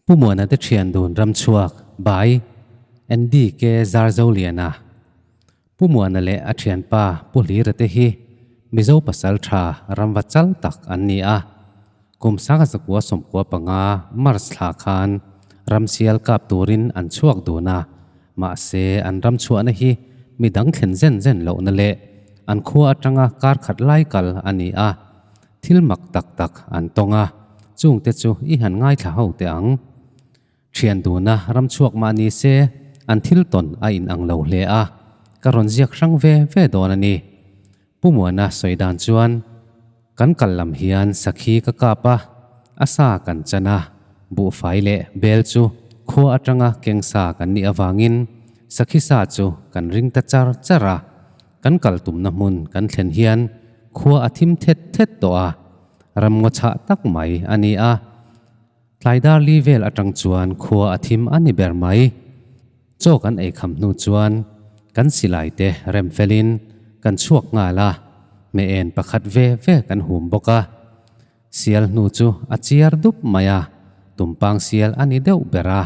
Pu Muana te thian dun ram chhuak by NDK Zarzoliana. Pu Muana leh a thianpa Pu Hlira te hi Mizo pasal tha ramva chal tak an ni a. Kum sanga zakua 95 March thla khan ramsial kap turin an chhuak dun a, mahse an ram chhuahna hi midang thlen zen zen lohna leh an khua atanga kar khat lai kal a ni a. Thil mak tak tak an tawng a, chungte chu i han ngaithla ho teh ang. Thian duna ram chhuak mah ni se an thil tawn a inang lo hle a, ka rawn ziak hrang ve ve dawn a ni. Pu Muana sawi dan chuan, Kan kal lam hian sakhi ka kap a, a sa kan chan a, buhfai leh bel chu khua atanga keng sa kan nih avangin sakhi sa chu kan ring ta char char a, Kan kal tumna hmun kan thlen hian khua a thim thet thet tawh a, ram ngaw chhah tak mai a ni a. Tlai dar li vel atang chuan khua a thim a ni ber mai. Chaw kan ei kham hnu chuan kan silai te rem felin kan chhuak nghal a, hmeh en pakhat ve ve kan hum bawk a. Sial hnu chu a chiar dup mai a, tumpang sial a ni deuh ber a.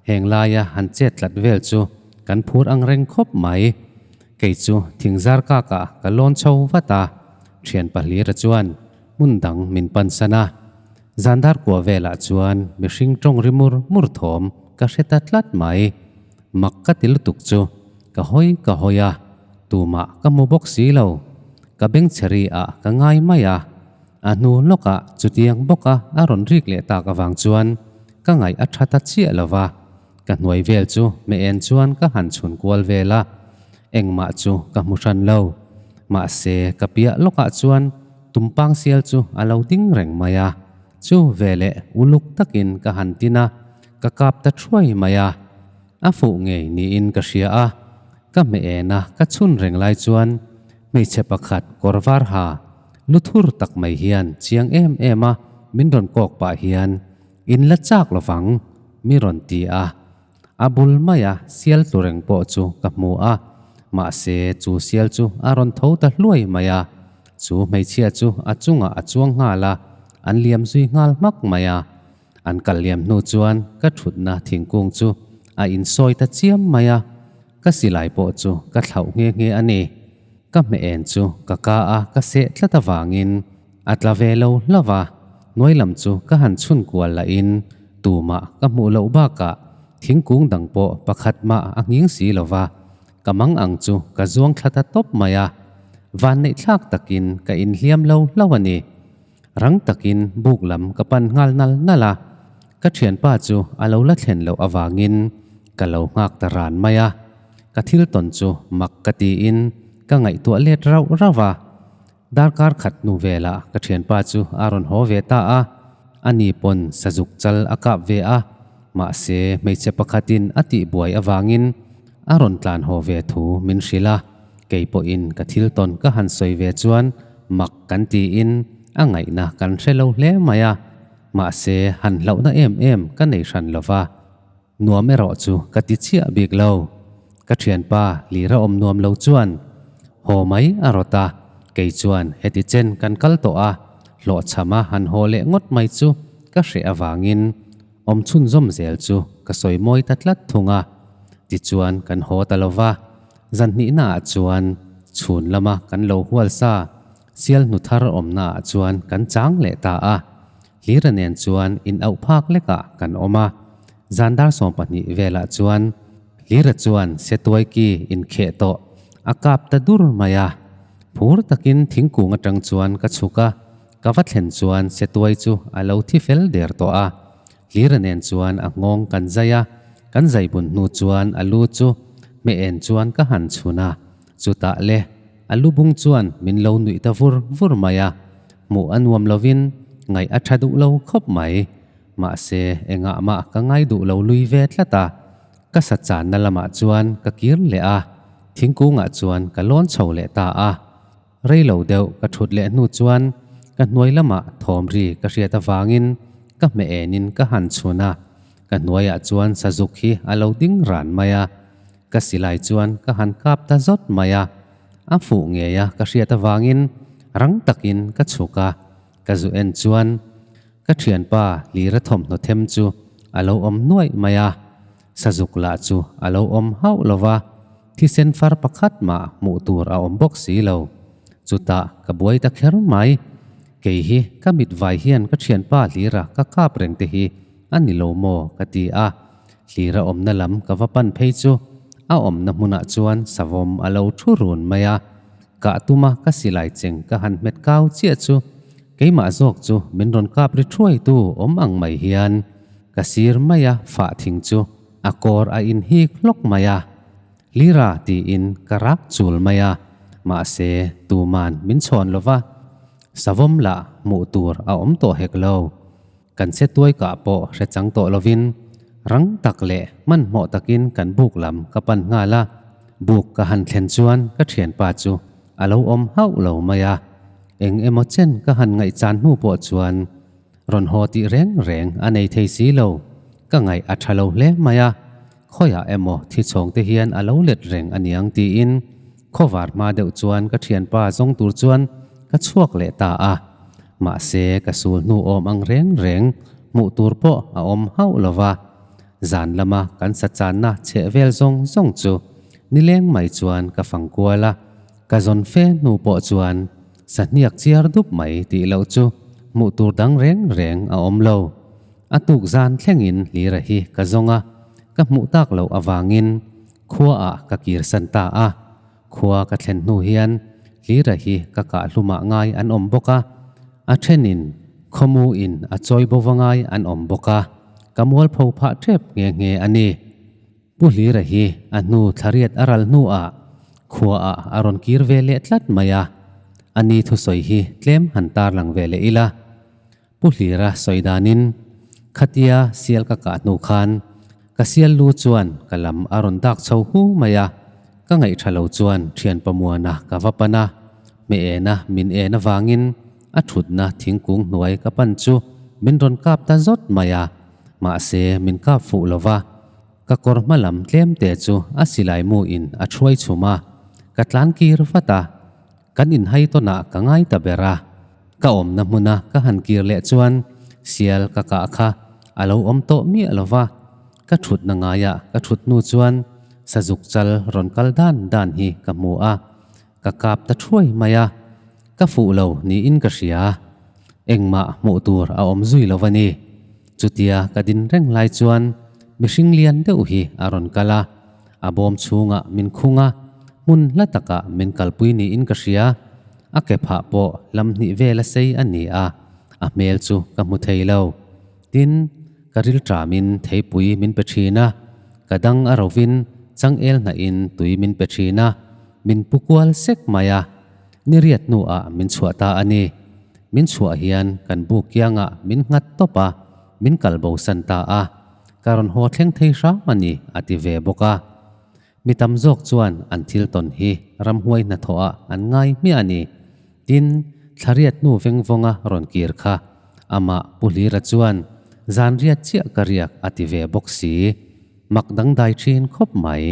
Heng laia han chet tlat vel chu kan phur ang reng khawp mai. Kei chu thingzar kakah ka lawn chho vat a, thian pahlira chuan hmun dang min pansan a. Zandar kua velah chuan mihring tawng ri mur mur thawm ka hre ta tlat mai. Mak ka ti lutuk chu ka hawi ka hawi a, tumah ka hmu bawk si lo. Ka bengchheri ah ka ngai mai a. A hnu lawkah chutiang bawka a rawn rik leh tak avang chuan ka ngaih a tha ta chiah lo va, ka hnuai vel chu hmeh en chuan ka han chhun kual vel a, engmah chu ka hmu hran lo. Mahse, ka piah lawkah chuan tumpang sial chu a lo ding reng mai a, chu veleh uluk takin ka han tin a, ka kap ta thuai mai a. A fuh ngei niin ka hria a, ka hmeh en a ka chhun reng lai chuan hmeichhe pakhat kawr var ha lu thur tak mai hian chiang em em a min rawn kawk pah hian in la chak lovang mi rawn ti a, a bul maia sial tlu reng pawh chu ka hmu a, mahse chu sial chu a rawn tho ta hluai mai a, chu hmeichhia chu a chungah a chuang nghal a, an liam zui nghal hmak mai a. An kal liam hnu chuan ka thutna thingkung chu a insawi ta chiam mai a, ka silai pawh chu ka thlauh nghe nghe a ni. Ka hmeh en chu ka ka a ka seh tlat avangin a tla ve lo hlauh a, hnuai lam chu ka han chhun kual lahin tumah ka hmuh loh bakah thingkung dang pawh pakhat mah a nghing si lo va, ka mang ang chu ka zuang thla ta tawp mai a, vanneihthlak takin ka inhliam lo hlauh a ni. Rang takin buk lam ka pan nghal nal nal a, ka thianpa chu a lo la thlen loh avangin ka lo nghak ta ran mai a. Ka thil tawn chu mak ka tiin ka ngaihtuah let rauh rauh a. Darkar khat hnu velah ka thianpa chu a rawn haw ve ta a, ani pawn sazuk chal a kap ve a, mahse hmeichhe pakhatin a tihbuai avangin a rawn tlan haw ve thu min hrilh a. Kei pawhin ka thil tawn ka han sawi ve chuan mak kan tiin a ngaihna kan hre lo hle mai a, mahse han hlauhna em em ka nei hran lo va, nuam erawh chu ka ti chiah bik lo. Ka thianpa lira awm nuam lo chuan haw mai a rawt a, kei chuan heti chen kan kal tawh a, hlawhchhama han haw leh ngawt mai chu ka hreh avangin Awm chhunzawm zel chu ka sawi mawi ta tlat thung a, tichuan kan haw ta lo va, zan hnihnaah chuan chhun lama kan lo hual sa sial hnu thar awmnaah chuan kan chang leh ta a, Hlira nen chuan in auh phak lekah kan awm a, zan dar 12 velah chuan Hlira chuan Setuaiki inkheh tawh a kap ta dur mai a, phur takin thingkung atang chuan ka chhuk a, Ka va thlen chuan Setuai chu a lo thi fel der tawh a, Hlira nen chuan a nghawng kan zai a, kan zai bun hnu chuan a lu chu hmeh en chuan ka han chhun a, chutah le a lu bung chuan min lo nuih ta vur vur mai a, hmuh a nuam lovin ngaih a tha duh lo khawp mai. Mahse engah mah ka ngai duh lo lui ve tlat a, ka sa channa lamah chuan ka kir leh a, thingkungah chuan ka lawn chho leh ta a. Rei lo deuh ka thut leh hnu chuan ka hnuai lamah thawm ri ka hriat avangin ka hmeh enin ka han chhun a, ka hnuaiah chuan sazuk hi a lo ding ran mai a, ka silai chuan ka han kap ta zawt mai a, a fuh ngei a ka hriat avangin rang takin ka chhuk a, ka zu en chuan ka thianpa lira thawmhnaw them chu a lo awm nuaih mai a, sazuk lah chu a lo awm hauh lo va, thisen far pakhat mah hmuh tur a awm bawk si lo. Chutah ka buai ta kher mai. Kei hi ka mit vai hian ka thianpa hlira ka kap reng te hi a ni lo maw ka ti a, hlira awmna lam ka va pan phei chu a awmna hmunah chuan savawm a lo thu run mai a, kah tuma ka silai cheng ka han hmet kau chiah chu keimah zawk chu min rawn kap ri thuai tu awm ang mai hian ka sir mai a fah thing chu a kawr a inhik hlawk mai a. Lira tiin ka rak chul mai a, mahse tuman min chhawn lo va, savawm lah hmuh tur a awm tawh hek lo. Kan che tuai kah pawh hre chang tawh lovin rang tak leh hmanhmawh takin kan buk lam ka pan nghal a, buk ka han thlen chuan ka thianpa chu a lo awm hauh lo mai a, eng emaw chen ka han ngaihchan hnu pawh chuan rawn haw tih reng reng a nei thei si lo, ka ngaih a tha lo hle mai a. Khawiah emaw thi chhawng te hian a lo let reng a niang tiin khawvar hma deuh chuan ka thianpa zawng tur chuan ka chhuak leh ta a. Mahse ka sul hnu awm ang reng reng hmuh tur pawh a awm hauh lo va. Zan lama kan sa channa chheh vel zawng zawng chu nileng mai chuan ka fang kual a. Ka zawn fe hnu pawh chuan sahniak chiar dup mai tih loh chu hmuh tur dang reng reng a awm lo. A tuk zan thlengin Hlira hi ka zawng a, ka hmuh tak loh avangin khuaah ka kirsan ta a. Khua ka thlen hnu hian Hlira hi ka kah hlumah ngai an awm bawk a, a thenin khawmu in a chawi bo va ngai an awm bawk a, ka mualpho phah tep nghe nghe a ni. Pu Hlira hi a hnu thlariat a ral hnuah khuaah a rawn kir ve leh tlat mai a, a ni thusawi hi tlem han tarlang ve leh ila. Pu Hlira sawi danin, Khatia sial ka kah hnu khan ka sial lu chuan ka lam a rawn dak chho hu mai a, ka ngaih tha lo chuan thian pamuana ka va pan a, hme ena min en avangin a thutna thingkung hnuai ka pan chu min rawn kap ta zawt mai a, mahse min kap fuh lo va, ka kawr hma lam tlem te chu a silai mu in a thuai chhum a, ka tlan kir vat a. Kan inhai tawnah ka ngai ta ber a, ka awmna hmuna ka han kir leh chuan sial ka kah kha a lo awm tawh miah lo va, ka thutna ngaiah ka thut hnu chuan sazuk chal rawn kal dan dan hi ka hmu a, ka kap ta thuai mai a, ka fuh lo niin ka hria. Engmah hmuh tur a awm zui lo va ni. Chutia ka din reng lai chuan mihring lian deuh hi a rawn kal a, A bawm chhungah min khung a, hmun hla takah min kalpui niin ka hria. A ke phah pawh lam hnih vela sei a ni a, a hmel chu ka hmu thei lo. Tin, ka rilṭamin theipui min pe ṭhin a, ka dang a rovin changel hnahin tui min pe ṭhin a, min pu kual sek mai a. Ni riat hnuah min chhuah ta a ni. Min chhuah hian kan buk kiangah min nghat tawp a, min kal bosan ta a. Ka rawn haw thleng thei hram a ni, a ti ve bawk a. Mi tam zawk chuan an thil tawn hi ramhuai hnathawhah an ngai hmiah a ni. Tin, thlariat hnu vengvawnga rawn kir kha amah Pu Hlira chuan zan riat chiah ka riak a ti ve bawk si. Mak dangdai thin khawp mai.